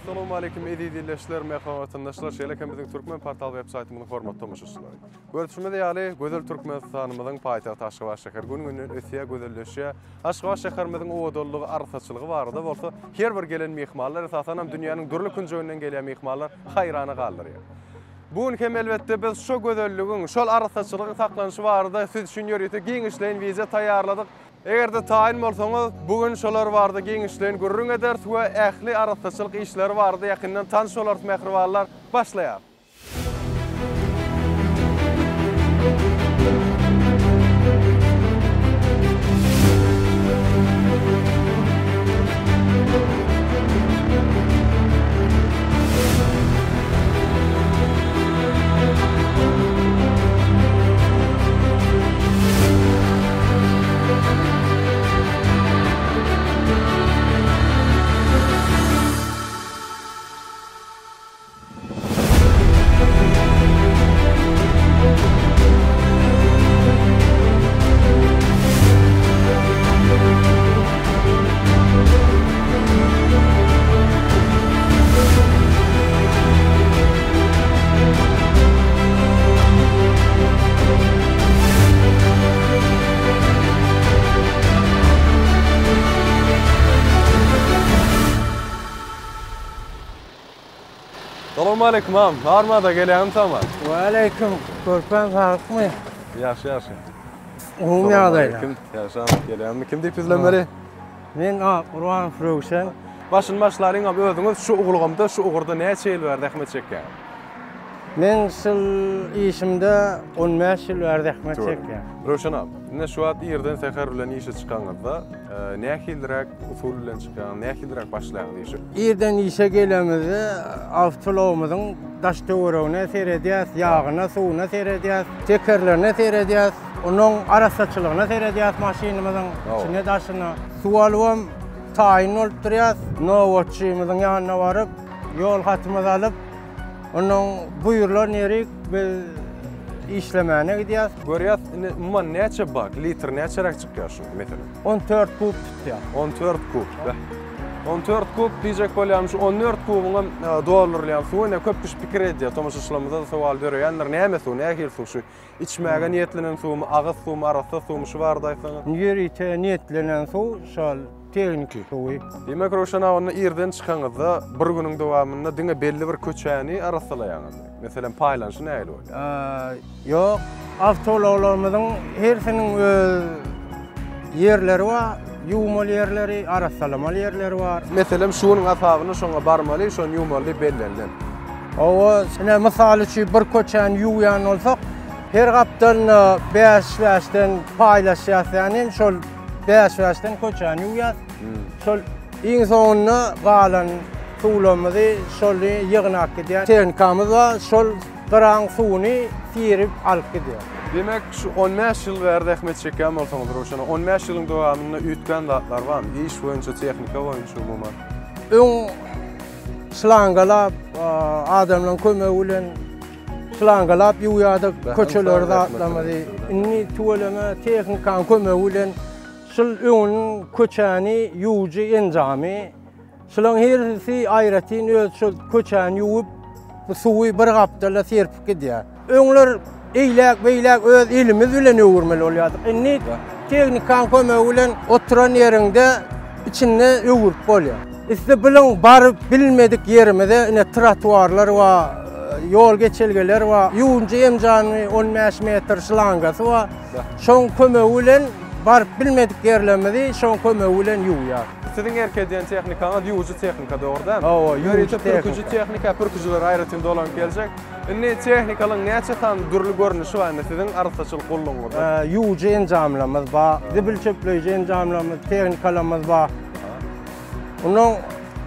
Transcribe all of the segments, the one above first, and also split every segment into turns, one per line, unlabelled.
Assalamualeýkum eziz ildeşler, mähriban watandaşlar, şeýle hem biziň Türkmen portal web saýtymyzyň hormatly tomaşaçylary. Görşümiz ýaly, gözel Türkmenistanymyzyň paýtagty Aşgabat şäheri gün-günden ösýär, gözelleşýär. Aşgabat şäherimiziň owadanlygy, arassaçylygy barada bolsa her bir gelen myhmanlar, esasanam dünýäniň dürli künjeginden gelýän myhmanlar haýrana galdyrýar. Bu gün hem elbetde biz şo gözelligiň, şol arassaçylygyň saklanyşy barada siz üçin ýörite giňişleýin wideo taýýarladyk. Eger-de taýyn bolsaňyz, bu gün şolar barada giňişleýin gürrüň ederis we ähli arassaçylyk işleri barada ýakyndan tanyş bolarys mähribanlar. Başlaýarys. Salowmaleýkim agam, armada gelýäňmi sama?
Waleýkim, körpäm saglykmy?
Ýagşy ýagşy.
Gowy ýagdaýlar.
Ýagşy agam, gelýäňmi? Kim diýip ýüzlenmeli?
Men Ak Gurbanow Röwşen.
Başyny başlalyň agam, özüňiz şu ulgamda, şu ugurda näçe ýyl bäri zähmet çekýäňiz?
Men şul işimde 15 ýyl bäri zähmet çekýän.
Röwşen agam, indi şu wagt irden säher bilen işe çykaňyzda, nähiliräk usul bilen çykýaňyz, nähiliräk başlaýaňyz işe?
Irden işe gelemizde awtoulagymyzyň daş-töweregine seredýäs, ýagyna, suwuna seredýäs, tekerlerine seredýäs, onuň arassaçylygyna seredýäs maşynymyzyň içine, daşyna. Suw alybam taýyn bolup durýas. Nobatçymyzyň ýanyna baryp, ýol hatymyzy alyp, Ondan buýrulan ýerik biz işlemäne gidýäs.
Görýäs, indi umuman näçe bak, litr näçeräk çykýar şu meselem?
14 kub tutýar.
14 kub. Beh. 14 kub diýjek bolýarym, şu 14 kubuň hem e, doldurylýan suwy ine köp kişi pikir edýär. Tomaşaçylarymyzda-da sowal döreýändir. Näme suw, nähili suw şu? Içmäge niýetlenen suwmy, agyz suwmy, arassa suwmy şu barada aýtsaňyz?
Ýörite niýetlenen suw şol tehniki suwy.
Diýmek Röwşen aga onda irden çykaňyzda bir günüň dowamynda diňe belli bir köçäni arassalaýaňyzmy? Meselem paýlanyşy nähili
bolýar? Ýok, awtoulaglarymyzyň hersiniň öz ýerleri bar, ýuwmaly ýerleri, arassalamaly ýerleri bar.
Meselem şu günüň hasabyna şoňa barmaly, şony ýuwmaly diýip bellenilen.
Hawa, ine mysal üçin bir köçäni ýuwýan bolsak, her gapdalynda bäş-bäşden paýlaşýas, ýagny şol bäş-bäşden köçäni ýuwýas. Şol iň soňunda galan suwlarymyzy şol ýygnap gidýär. Tehnikamyz bar, şol gyraň suwuny sirip alyp gidýär.
Diýmek, şu on bäş ýyl bäri zähmet çekýän bolsaňyz, Röwşen, on bäş ýylyň dowamynda üýtgän zatlar barmy? Iş boýunça, tehnika boýunça umuman?
Öň Şlangalap, adamlaryň kömegi bilen şlangalap ýuwýardyk köçeleri zatlarymyzy. Indi tüweleme tehnikanyň kömegi bilen şul öňüniň köçäni ýuwujy enjamy. Şularyň hersi aýratyn öz şol köçäni ýuwup, bu suwy bir gapdala serpip gidýär. Öňler eýläk-beýläk öz elimiz bilen öwürmeli bolýardyk. Indi tehnikanyň kömegi bilen oturan ýeriňde içinde öwürip bolýar. Isle biziň baryp bilmedik ýerimize ine trotuarlar bar, ýol geçelgeler bar, ýuwunjy enjamy 15 metr şlangasy bar. Şoň kömegi bilen baryp bilmedik ýerlerimizi şoň kömegi bilen ýuwýar.
Siziň erk edýän tehnikaňyz ýuwujy tehnika, dogry dälmi?
Hawa, ýuwujy tehnika.
Ýörite pürküji tehnika, pürküjiler aýratyn dolanyp geljek. Indi tehnikalaryň näçe sany dürli görnüşi bar indi siziň arassaçylyk gullugyňyzda?
Ýuwujy enjamlarymyz bar, zibil çöpleýji enjamlarymyz, tehnikalarymyz bar. Onuň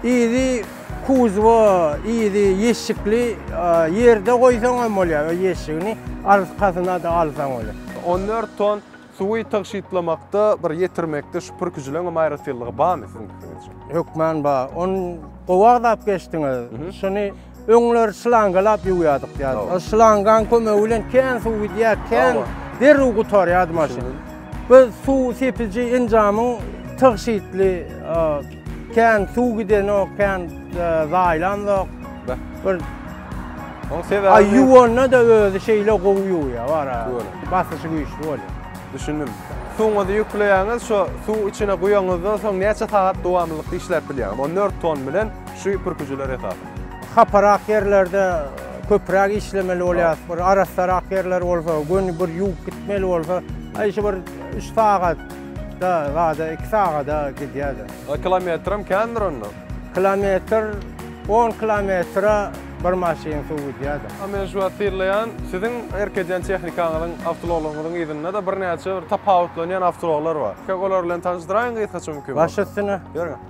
yzy kuzowa, yzy ýeşikli ýerde goýsaň hem bolýar, o ýeşigini arkasyna-da alsaň bolýar.
14 ton Suwy tygşytlamakda, bir ýetirmekde şu pürküjileň hem aýratynlygy barmy siziň pikiriňizçe?
Hökman bar. Ony gowy agzap geçdiňiz. Şuny öňler şlangalap ýuwýardyk ýa. O şlangaň kömegi bilen kän suw gidýär, kän derrew gutarýardy maşyn. Bu suw sepiji enjamyň tygşytly. Kän suw gidenok, kän zaýlanzok. Bir
Oň sebäbi
Aý ýuwanda-da özi şeýle gowy ýuwýar, bar-a. Basyşy güýçli bolýar.
Düşündim. Suwuňyzy ýükleýäňiz, şo suw içine guýaňyzdan soň näçe sagat dowamlylykda işläp bilýäňiz? 14 ton bilen şu pürküjiler esasy.
Haparak ýerlerde köpräk işlemeli bolýar. Bir arassarak ýerler bolsa, göni bir ýuwup gitmeli bolsa, aý şu bir üç sagatda, zada iki sagada gidýär-de.
A kilometrem kändir onda?
Kilometr, on kilometre bir maşyn suw gidýär-de.
A men şu wagt synlaýan, siziň erk edýän tehnikaňyzyň, awtoulaglaryňyzyň yzynda-da birnäçe bir tapawutlanýan awtoulaglar bar. Olar bilen tanyşdyraýyň gysgaça mümkin bolsa.
Baş üstüne.
Ýörüň.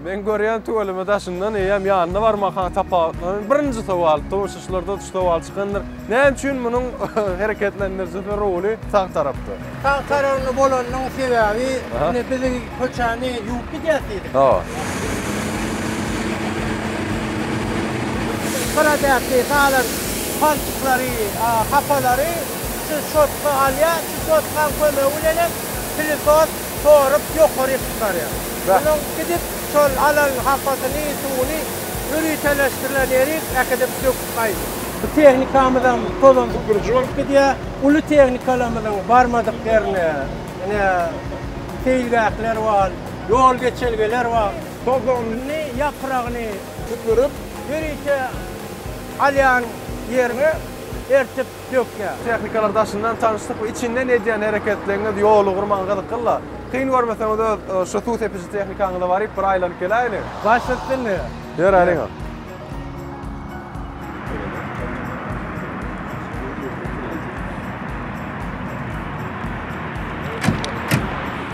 Men görýän tüweleme daşyndan eýýäm ýanyna barmaka tapawutlanan birinji sowal, tomaşaçylarda şu sowal çykandyr. Näme üçin munuň hereketlendirijisi ruly sag tarapda?
Sag tarapynda bolanynyň sebäbi indi biz köçäni ýuwup gidýäs diýdik.
Hawa.
Gyradäki galan palçyklary, hapalary şu şotka alýar, şu şotkaň kömegi bilenem Pilisos sorup ýokaryk çykarýar. Onuň gidip şol alan hapasyny, suwuny ýöriteleşdirilen ýerik äkidip döküp gaýdýar. Bu tehnikamyzam tozan süpüriji bolup gidýär. Uly tehnikalarymyzyň barmadyk ýerine, ine, seýilgähler bar, ýol geçelgeler bar. Tozanyny, ýapragyny süpürip, ýörite alýan ýeriňe ertip dökýär.
Tehnikalar daşyndan tanyşdyk we içinden edýän hereketleriňiz ýol ugry maňa gyzyklyla. Kyn görmeseňiz öz şu suw sepiji tehnikaňyza baryp bir aýlanyp geläýeliň.
Baş üstüne.
Ýöräliň.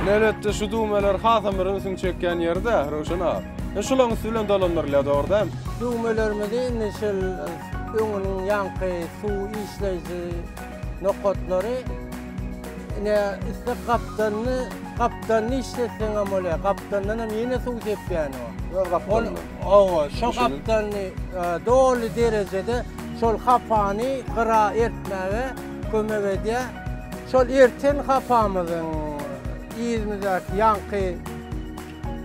Elbetde şu düwmeler hasam bir ünsüňi çekýän ýeri-de, Röwşen aga. Indi şularyň üsti bilen dolandyrylýar, dogry dälmi?
Düwmelerimizi indi şul Öňüniň ýaňky suw işleýji nokatlary ine isle gapdanyny gapdanyny işletseňem bolýar. Gapdandan hem ýene suw sepýän o.
Öz gapdalyndan.
Hawa, şo gapdanyny doly derejede şol hapany gyra ertmäge kömek edýär. Şol erten hapamyzyň yzyndaky ýaňky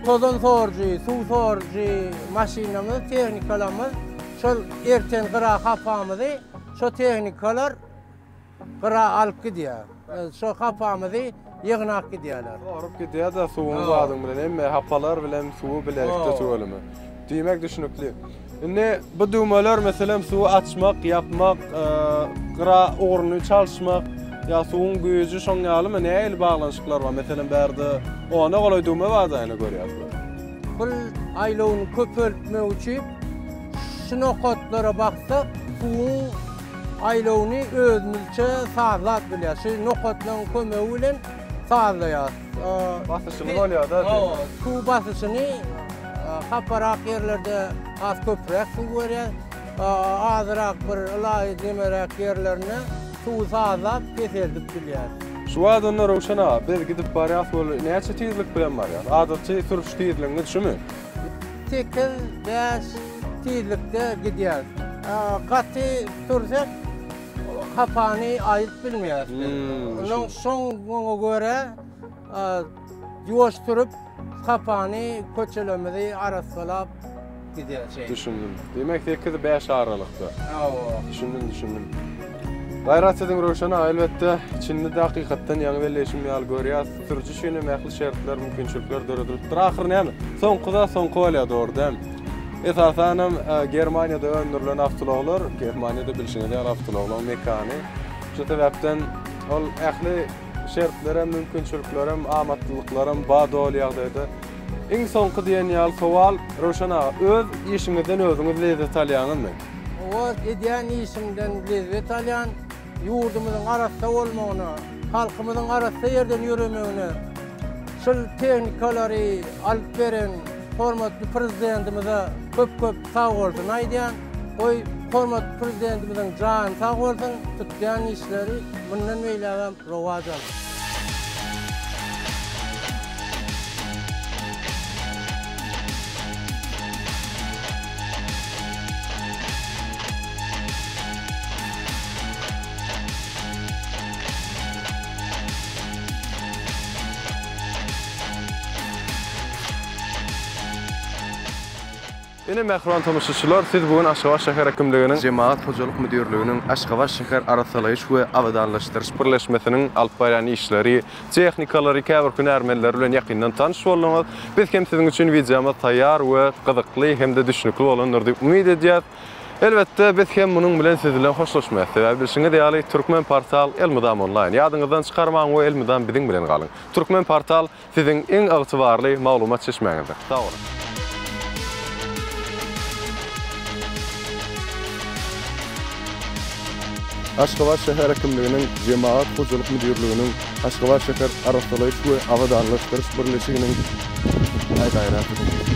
tozan sorujy, suw sorujy maşynymyz, tehnikalarymyz Şol erten gyra hapamyzy şo tehnikalar gyra alyp gidýär. Şo hapamyzy ýygnap gidýärler.
Sorup gidýär-de suwuň zadyň bilen hemme hapalar bilen suwy bilelikde tüweleme. Diýmek düşnükli. Indi bu düwmeler meselem suwy açmak, ýapmak, gyra ugruny çalyşmak ýa suwuň güýji şoň ýalymy nähili baglanyşyklar bar? Meselem bärde ona golaý düwme bar-da ýene görýäs.
Pul aýlawyny köpeltmek üçin şu nokatlara baksak, suwuň aýlawyny özümizçe sazlap bilýäris. Şu nokatlaryň kömegi bilen sazlaýarys.
Basyşyny bolýar-da.
Hawa, suw basyşyny haparak ýerlerde has köpräk suw berýär. Azrak bir ylaýy nemeräk ýerlerinde suwy sazlap peseldip bilýäris.
Şu wagt onda Röwşen aga, biz gidip barýas weli näçe tizlik bilen barýas? Adatçy sürüş tizligiňiz şumy?
Sekiz, bäş tizlikde gidýäris. Gaty sürsek hapany aýyryp bilmeýäris. Onuň şoňa görä ýuwaş sürüp Hapany köçelerimizi arassalap gidýär şeýdip.
Düşündim. Diýmek 8-5 aralykda.
Hawa.
Düşündim, düşündim. Gaýrat ediň Röwşen aga, elbetde, içinde-de hakykatdan ýaňy belleýşim ýaly görýäs, sürüji üçin hem ähli şertler, mümkinçilikler döredilipdir. Ahyry näme? Soňky zat soňky bolýar, dogry dälmi? Esasanam Germaniýada öndürilen awtoulaglar, Germaniýada bilşiňiz ýaly awtoulaglaryň mekany. Şu sebäpden ol ähli Şertlerem, mümkinçiliklerem, amatlylyklaram bar doly ýagdaýda. Iň soňky diýen ýaly sowal, Röwşen aga, öz işiňizden özüňiz lezzet alýaňyzmy?
Hawa, edýän işimden lezzet alýan. Ýurdumyzyň arassa bolmagyna, halkymyzyň arassa ýerden ýöremegine şul tehnikalary alyp beren hormatly Prezidentimize köp-köp sagbolsun aýdýan. Goý, hormatly Prezidentimiziň jany sag bolsun, tutýan işleri mundan beýlägem rowaç alsyn.
Ine mähriban tomaşaçylar, siz bu gün Aşgabat şäher häkimliginiň Jemagat hojalyk müdirliginiň Aşgabat şäher arasalaýyş we abadanlaşdyryş birleşmesiniň alyp barýan işleri, tehnikalary, käbir hünärmenleri bilen ýakyndan tanyş bolduňyz. Biz hem siziň üçin wideomyz taýýar we gyzykly hem-de düşnükli bolandyr diýip umyt edýäs. Elbetde, biz hem munuň bilen siz bilen hoşlaşmaýas. Sebäbi bilşiňiz ýaly, Türkmen portal elmydam onlaýn. Ýadyňyzdan çykarmaň we elmydam biziň bilen galyň. Türkmen portal siziň iň ygtybarly maglumat çeşmäňizdir. Sag boluň! Aşgabat şäher häkimliginiň Jemagat hojalyk müdirliginiň Aşgabat şäher arasalaýyş we abadanlaşdyryş birleşiginiň Aý gaýrat ediň.